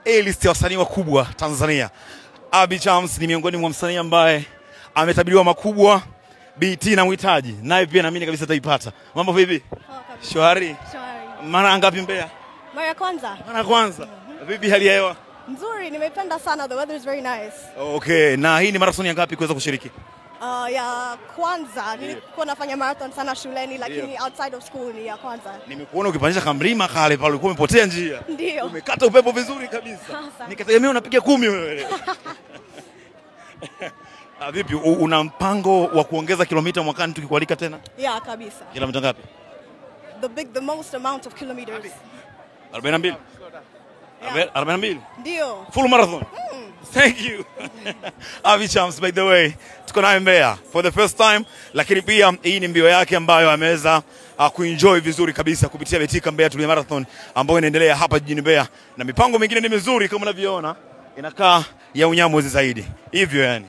A-list ya wasanii wakubwa Tanzania. Abby Chams ni miongoni mwa msanii ambaye ametabiriwa makubwa. BT na mhitaji naye pia naamini kabisa ataipata. Mambo vipi? Shwari. Shwari. Mara ngapi Mbeya? Mara ya kwanza. Mara kwanza. Vipi hali ya hewa? Nzuri, nimeipenda sana. The weather is very nice. Okay, na hii ni marathon ya ngapi kuweza kushiriki? Ya kwanza. Nilikuwa nafanya marathon sana shuleni, lakini outside of school ni ya kwanza. Nimekuona ukipandisha kamlima kale pale, ulikuwa umepotea njia. Ndio. Umekata upepo vizuri kabisa. Nikategemea unapiga 10 wewe. Vipi, una mpango wa kuongeza kilomita mwakani tukikualika tena? Yeah, kabisa. Kilomita ngapi? The most amount of kilometers. 42. Yeah. 42? Ndio. Full marathon. Thank you. Abby Chams, by the way, tuko naye Mbeya for the first time, lakini pia hii ni mbio yake ambayo ameweza kuenjoy vizuri kabisa kupitia Betika Mbeya Tulia Marathon ambayo inaendelea hapa jijini Mbeya, na mipango mingine ni mizuri kama unavyoona, inakaa ya unyamwezi zaidi. Hivyo yani.